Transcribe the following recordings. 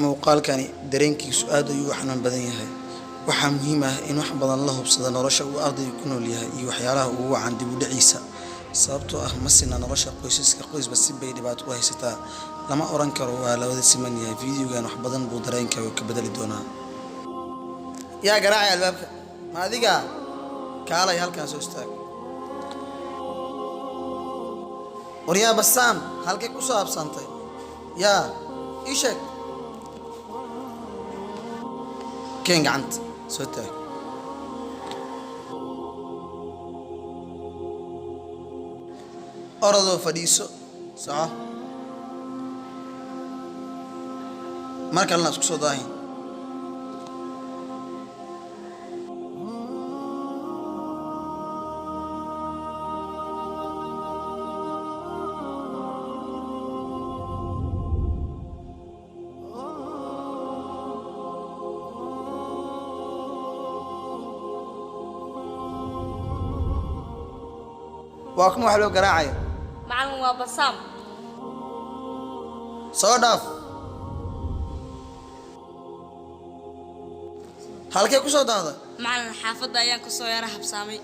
Muuqaalkani dareenkiisu aad ayuu u xanuun badan yahay. Waxaa muhiim ah in wax badan la hubsado nolosha uu ardaygu ku nool yahay iyo waxyaalaha ugu wacan dib u dhiciisa, sababtoo ah ma sinna nolosha qoysaska, qoysba si bay dhibaato u haysataa. Lama oran karo waa la wada siman yahay. Fiidiyowgan wax badan buu dareenkaaga ka bedeli doonaa. Yaa garaacay albaabka? Ma adiga? Kaalay halkaan soo istaag. Waryaa Basaam, halkay ku soo habsantay? Yaa ii sheeg. Keen gacanta, soo taag. Orodoo fadhiiso, soco. Mar kalena isku soo daahin. Waa kuma wax loo garaacaya? Macallin, waa Basaam. Soo dhaaf. Halkee ku soo daahday? Macallin, xaafadda ayaan kusoo yara habsaamay.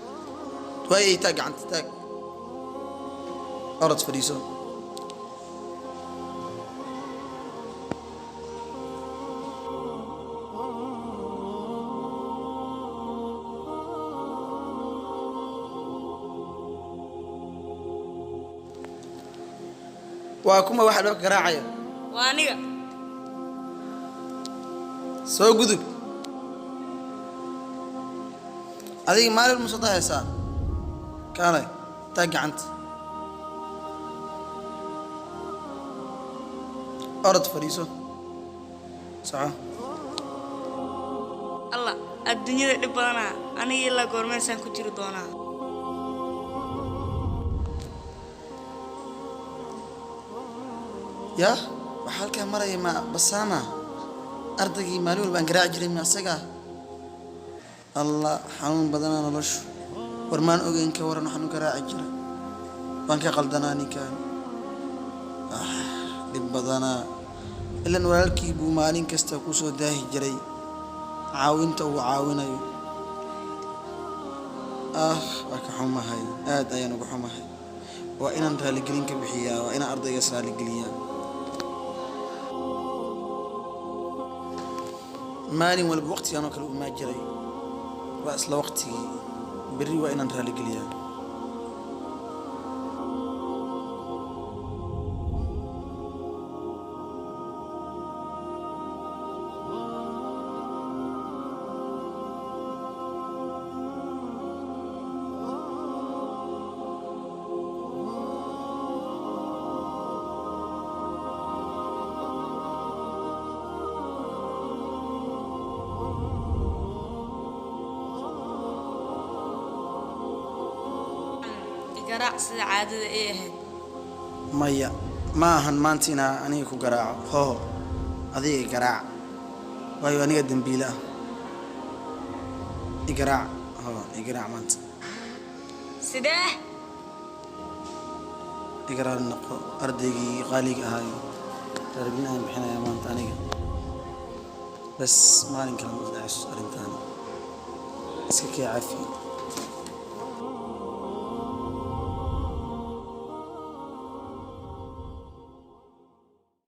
Waayay, taag gacanta, taag. Orod fadhiiso. Waa kuma waxa albaabka garaacaya? Waa aniga. Soo gudub. Adiga maalin ma soo dahaysaa? Kaalay, taag gacanta. Orod fadhiiso, soco. Allah, adduunyada dhib badanaa. Aniga ilaa goormeesaan ku jiri doonaa? Yaa waxaa halkaa maraya? Ma Basaama, ardaygii maalin walba aan garaaci jiray? Ma isaga? Allah, xanuun badanaa noloshu. War maan ogeyn, ka waran waxaan u garaaci jira? Waan ka qaldanaa ninkan. Ah, dhib badanaa. Ilan walaalkii buu maalin kasta ku soo daahi jiray caawinta uu caawinayo. Ah, waa ka xumahay, aad ayaan uga xumahay. Waa inaan raaligelin ka bixiyaa, waa inaan ardaygaas raaligeliyaa. Maalin walba waqtigan oo kale umaa jiray, waa isla waqtigii. Berri waa inaan raaligeliyaa. Garaac sida caadada ay ahayd. Maya, ma ahan maanta inaa aniga ku garaaco. Hoo, adiga garaac, waayo aniga dembiile ah. Igaraac, hoo, igaraac maanta. Sidee? Igaraar noqo, ardaygii qaaliga ahaayo. Raaligelin ayaan bixinayaa maanta aniga bas. Maalin kale ma dhacayso arrintaani. Iska kee cafi.